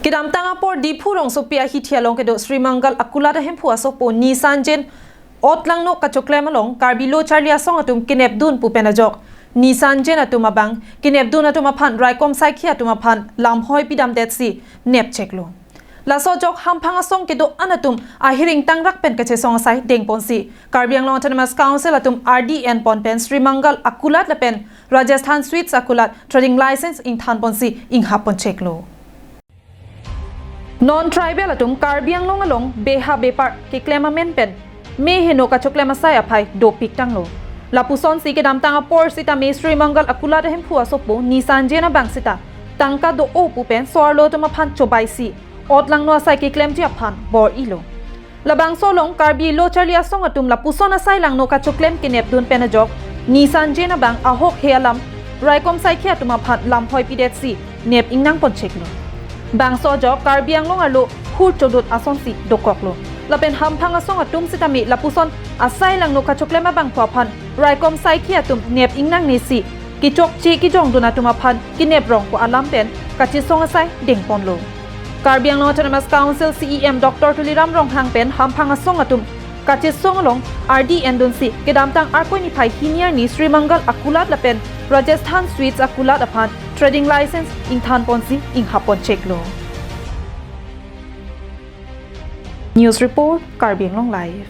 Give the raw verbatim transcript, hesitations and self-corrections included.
Kedamtang apor Diphu rongsopi ahithi along kedo Sri Mangal akulat ahemphu asopo Nisanjen otlangno kachoklem along Karbi Lo Charli Asong atum kenepdun pu pen ajok Nisanjen atum abang kenepdun atum aphan raikom saikhi atum aphan lamhoi pidamdetsi nepcheklo. Laso ajok hamphang asong kedo-an atum ahiring tangrak pen kachesong asai dengponsi Karbi Anglong Autonomous Council atum R D N pon pen Sri Mangal akulat lapen Rajasthan Sweets akulat trading license ingthanponsi inghaponcheklo. Non tribal atum Karbi Anglong along beha bepar keklem amen pen meheno kachoklem asai aphai dopik tanglo. Lapusonsi kedamtang apor sitame Sri Mangal akulat ahemphu asopo Nisanjen abang sita tangka do-o pu pen so-arlo atum aphan chobaisi otlangno asai keklemji aphan bor-ilo. Labangso along Karbi Lo Charli Asong atum lapuson asai langno kachoklem kenepdun pen ajok Nisanjen abang ahokhe alam raikom saikhi atum aphan lamhoi pidetsi nep ingnangponcheklo. Bangso ajok Karbi Anglong arlo hur chodut asonsi dokoklo. Lapen hamphang asong atum sitame lapuson asai langno kachoklem abangphu aphan raikom saikhi atum nep ingnangsisi kechokche kejongdun atum aphan kenep rong pu alam pen kachesong asai dengponlo. Karbi Anglong Autonomous Council C E M Doctor Tuliram Ronghang pen hamphang asong atum kachesong along R D N dunsi kedamtang Arkoi niphai hini arni Sri Mangal akulat lapen Rajasthan Sweets akulat aphan trading license ingthanponsi inghaponcheklo. News report, Karbi Anglong Live.